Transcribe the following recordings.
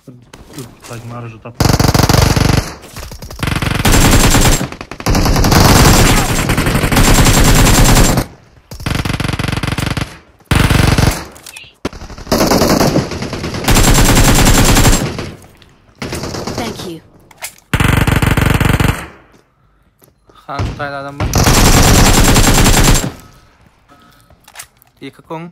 Saýtym arajy tap. Thank you. Han şu taýda adam bar. Ýykyk oň.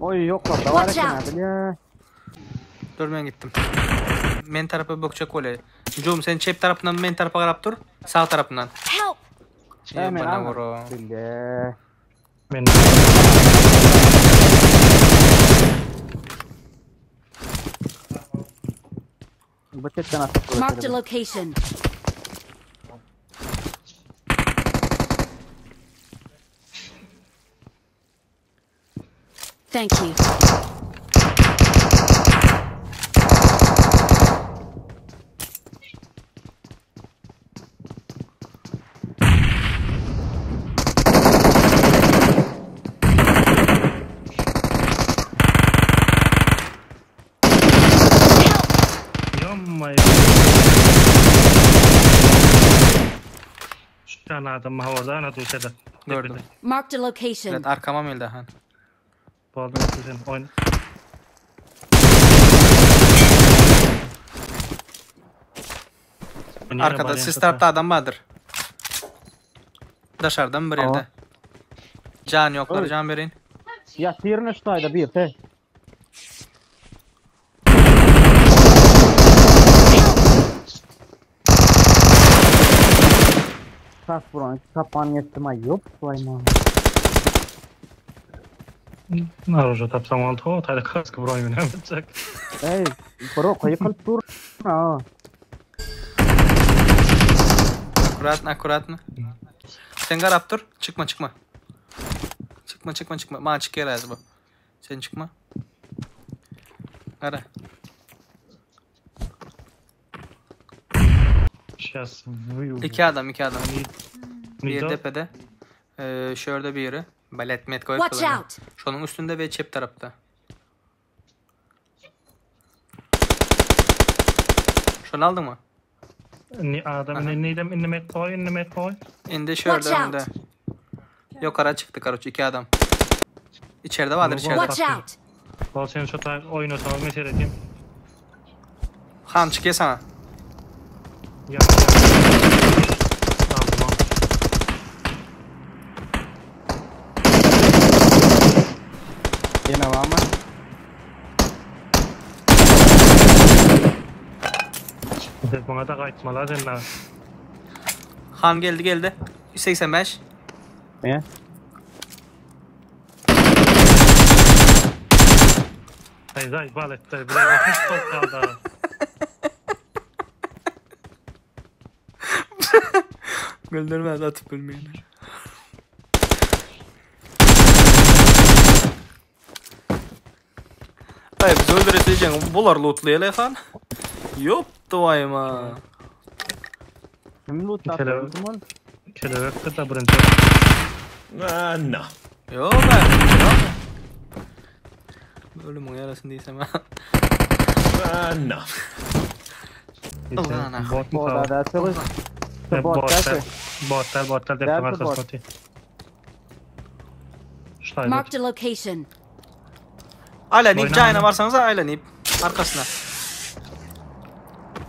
Oý ýoklarda bar Watch eken out. bilýä. Dur men gitdim. Men tarapa bökjek bolýar. Jum sen çep tarapyndan men tarapa garap dur. Sag tarapyndan. Help! Ä men Bana almadym. vur. Bilýä. Men Bu çetden atyp Marked a location. Thank you. Ýommay. Şu tane adam havarda ana duşada. Gördüm. Marked a location. Evet arkama mı geldi han? Bu adam sen oyna. Arkada siz tarapta adam vardır. Dışarıdan bir yerde. Can yoklar Oy. can verin. Ya tirne şu taýda bir te. Tas buran kapan ýetdim ay ýok soýma. Narujo tapsam oldu. O tayda kaskı broy bilen bitjek. Ey, bro gyýkylyp dur. Ha. Akkuratno akkuratno. Sen garap dur. Çıkma çıkma. Çıkma çıkma çıkma. Bana çık yer bu. Sen çıkma. Ara. Сейчас. İki adam iki adam. Bir Nido. tepede. Ee, şurada bir yeri. Balet met koyup Watch kullanıyor. out! Şunun üstünde ve çep tarafta. Şunu aldın mı? Ni adam ne neydim inne koy inne koy. İndi şurada Watch out. önünde. Yok ara çıktı karoç iki adam. İçeride vardır içeride. Watch out! Bol sen şu tay oynasaňyz men seyredeyim. Han çıkıyor sana. Ya. Aldım al. Ýene barmy? Siz bana da gaýtmalar sen la. Han geldi geldi. 185. Ne? Ay zay bal etdi. Bular top kaldı. Güldürmez atıp ölmeyin. Ay biz öldüreceksin. Bular lootlayalım han. Yok duayma. Kim loot Kele- atdy? Kim ol? Kelebek de birinci. Ah, no. Yok ben. Yok. Ölümün yarasını değilsem ha. Ah, no. Allah ana. Bot mu Bot kaldı? da söz. E, Bot Botlar. da Botlar botlar dep Däl arkasına bot. oti. Şu tayda. Marked a location. Ayla nip Oyna, cayına oyna. varsanız ayla nip. Arkasına.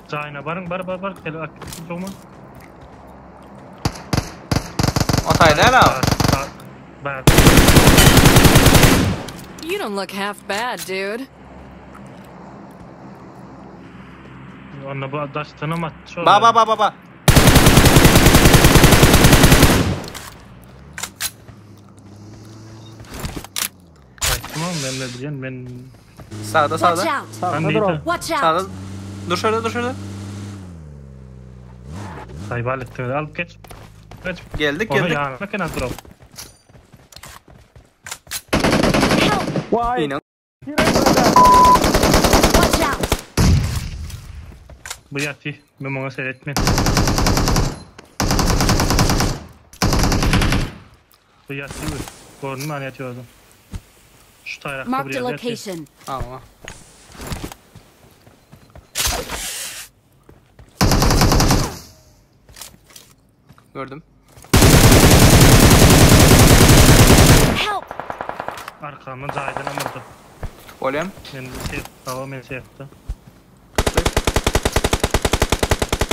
Cayna barın bar bar bar. Kelebek mu? O tayda hala. Bar. You don't look half bad, dude. Onda bu daştana mat. Ba ba ba ba ba. Tamam ben ne bileyim ben Sağda Watch sağda. out! Ben Sağda dur. neydi? Watch Sağda. out! Dur şurada dur şurada. Sayval ettim. Alıp geç. Geç. Geldik Onu geldik. yanına kenar drop. Help! Vay. Yine Watch out! Bu yatı. Ben bana seyretme. Bu ýatyr. Görünmän ýatyr özüm. Şu taýrakda bir Marked a ýerde ýatyr. location. Awa. Gördüm. Help! Arkamdan jaýdan vurdu. Bolýam. Men sef, tamam men sefte. Tutdy.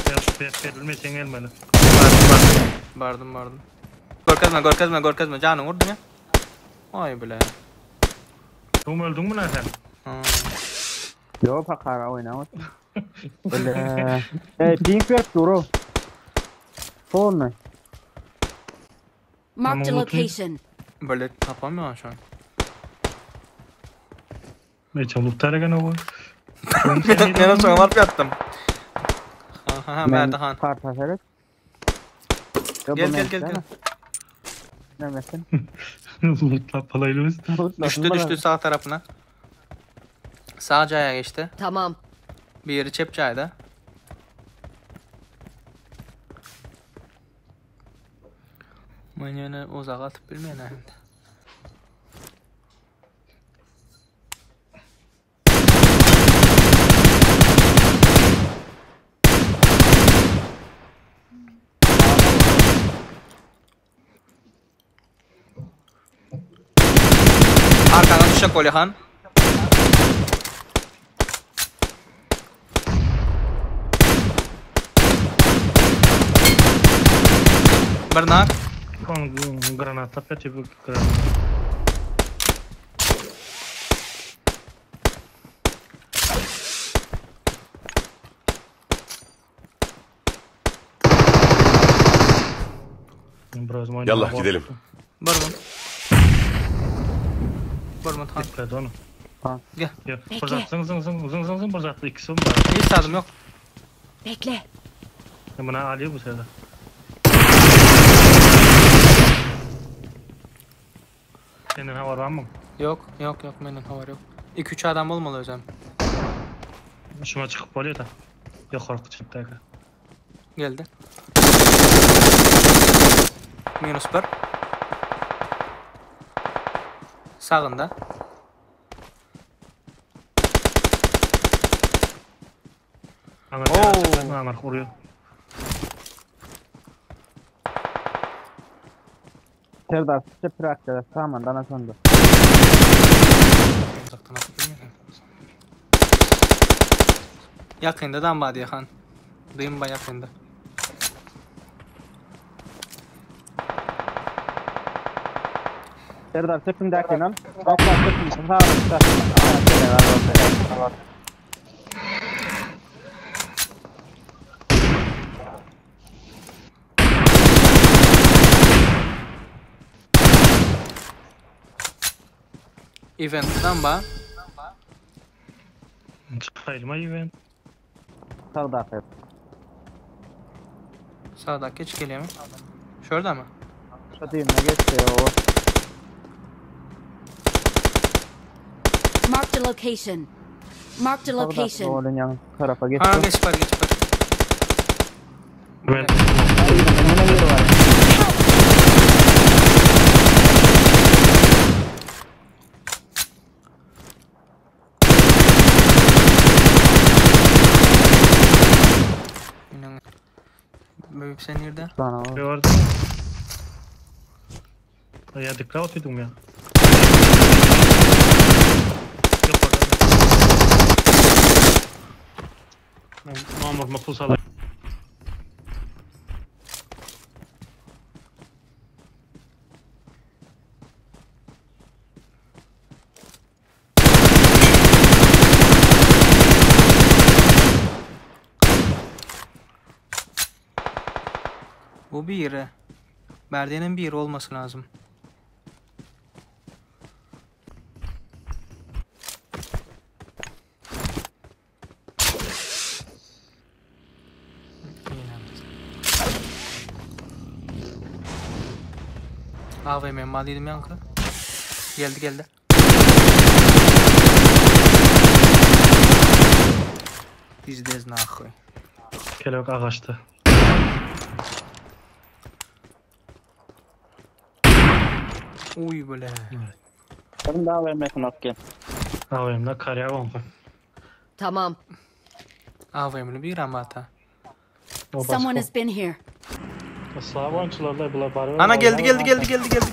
Sef, sef verilmeseň gelmeli. Bardım bardım. Bardım bardım. Görkezme görkezme görkezme. Janyň vurdun ya. Oý bile. Tüm öldün mü lan sen? Ha. Yo pakara oýnap. Öyle. Ey pink berip dur o. Polny. Marked a Tamam, okey. location. Böyle tapamıyorum şu an. Ne çabuk taragan o. Men soňa baryp ýatdym. Ha ha ha Merdi han. Parta seret. Yo, bu Gel gel men gel gel. Nemesin. Lootla palaylı Düştü düştü sağ tarafına. Sağ caya geçti. Tamam. Bir yeri çep cayda. Men ýöne uzaga atyp bilmeýän indi. Arkadan düşecek Olihan. Bir nak. Kon granatla ýatyr bu granat. Biraz oynama Yallah korktum. gidelim. Bir bun. Bir bun han. Dikkat onu. Ha. Gel. Ya, Bekle. bir zın zın zın zın zın zın bir zatlı ikisi var. Hiç tadım yok. Bekle. Buna alıyor bu sefer. Senin hava var mı? Yok yok yok menden haber yok. 2-3 adam olmalı özem. Şuna çıkıp oluyor da. Yok korku çıktı. Geldi. Minus 1. Sağında. Ama Oo. Ama vuruyor. Serdar çep Tamam dana sonda. Uzaktan atıp bilmiyorum. Yakında da amma diye han. Dıyım ba yakında. Serdar çepindäki lan. Bak bak çepin. Sağ sağ. Aa, var, var. Event'dan ba. Çıkayım event. Sağdaky. Sağdaki geç geliyor mu? Şurada mı? Şu düğümüne geçdi o. Marked a location. Marked a Sağdaky location. oğlun yan tarafa geçdi. Ha geç var geç var. Ben Yine yeri var. İnan. Büyük sen nerede? Sana o. gördüm. Ya dikkat ettim ya. Yok orada. Mamur mapul sala. Bu bir yeri. Berde'nin bir yeri olması lazım. AVM mal yankı. Geldi geldi. Пиздец нахуй. Kelebek ağaçta. Uy bile. Birini daha vermesin okey. AVM'de karya onka. Tamam. AVM'li bir amata. O Someone başka. has been here. Slav oyuncularla bular bari. Ana geldi geldi geldi geldi geldi.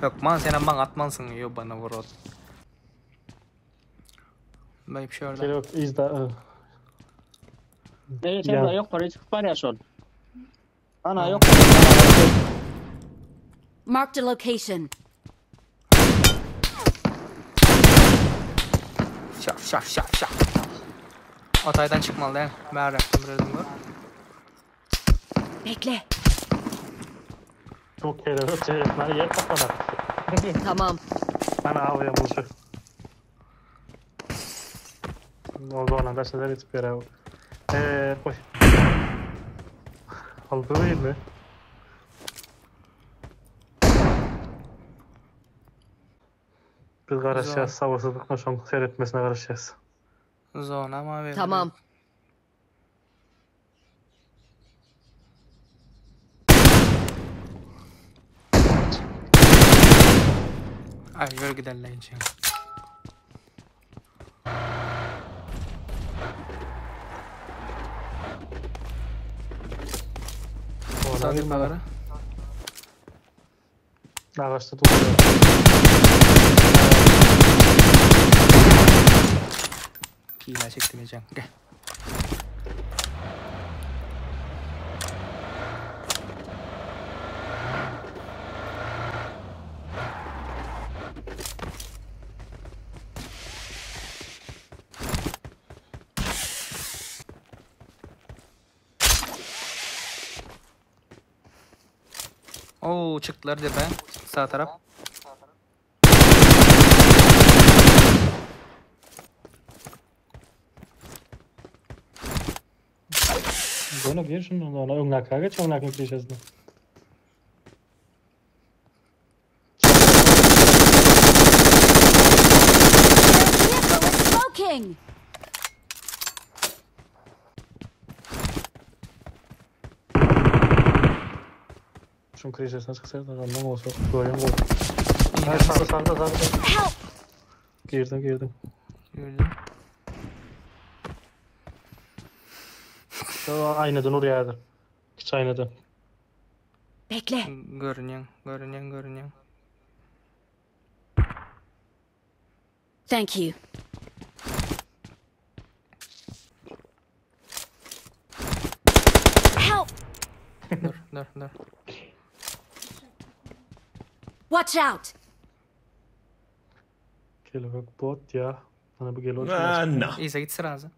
Yok man sen bana atmansın yo bana vur ot. Ben bir şey orada. Yok izda. Ne sen Ya. yok parayı çıkıp var ya şol. Ana yok. Marked a location. Şaf şaf şaf şaf. Otaydan çıkmalı değil mi? Ben yaptım dedim bu. Bekle. Çok kere seyretmeli yer kapanar. Tamam. Ana AVM buluşu. Oldu ona da şeyler itip yere. Eee koy. Aldı değil mi? Biz karışacağız, sabırsızlıkla şu an seyretmesine karışacağız. Zona mavi. Tamam. Ay yürü gidelim lan için. Ona Sağ bir tepeleri. Ağaçta duruyor. Kila çektim Ecem. Gel. Oo çıktılar tepe. Sağ taraf. Bunu gir şunu ona ön laka geç ön lakın klişesine. Their vehicle is smoking. Şunun klişesine çıksaydı ondan olsa görüyorum gol. Hayır sağda sağda sağda. Help! Girdim girdim. Gördüm. Ya, Aynadan oraya yerdir. Hiç aynadan. Bekle. Görünüyor, görünüyor, görünüyor. Thank you. Help! Dur, dur, dur. Watch out! Kelebek bot ya. Hani bu geliyor. Enough. İyiyse git sıranıza.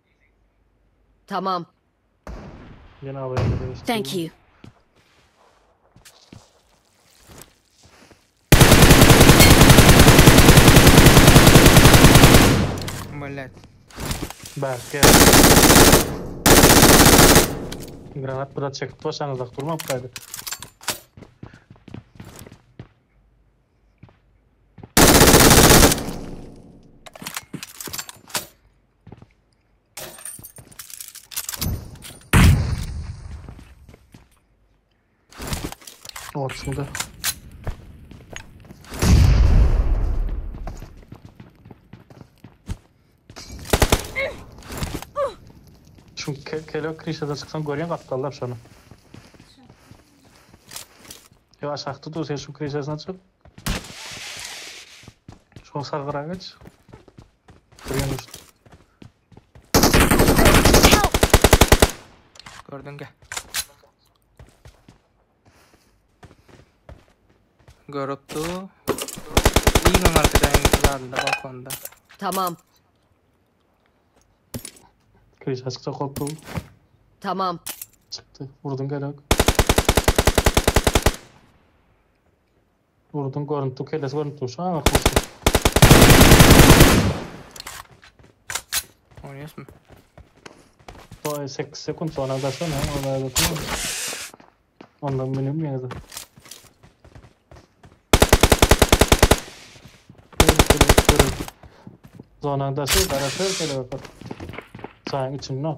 Tamam. Yine havaya değişti. Thank you. Millet. Berk gel. Granat burada çekip başınızda durmam kaydı. Ortasında. Şu ke kelebek krişeden çıksan görüyorsun kaptallar şunu. Yo aşağıda dur sen şu krişesinden çık. Şu sağ kıra geç. Görüyorsun işte. Help! Gördün gel. Görüptü. İyi gün arkadan balkonda. Tamam. Krişe çıksa korktu. Tamam. Çıktı. Vurdun kelebek. Vurdun görüntü kellesi görüntü şu an bak. Oynuyorsun mu? 8 sekund sonra da sonra ona da tamam. Ondan benim yine de. Zonanda şey karası kelebek var. Sağın içinde.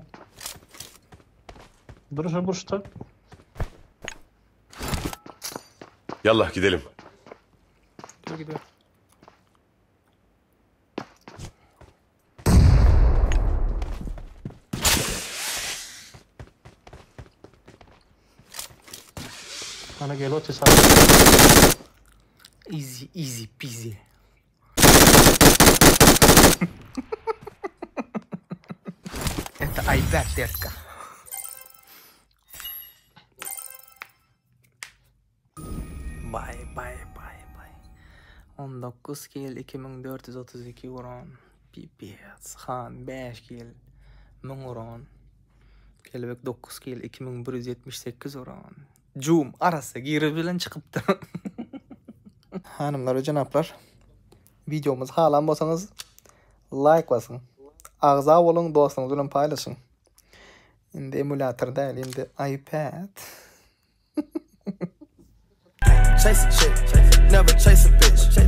Dur şu burçta. Yallah gidelim. Dur gidiyor. Ana gel otur sağ. Easy easy peasy. Это айда, детка. Bay bay bay bay. 19 kill 2432 uran. Pipets. Han 5 kill 1000 uran. Kelebek 9 kill 2178 uran. Jum arasy girip bilen çykypdyr. Hanymlar we jenaplar, wideomyzy halan bolsaňyz laýk basyň. Agza boluň, dostuňyz bilen paýlaşyň. Indi emulýator däl, indi iPad. Chase a chick, never chase a bitch.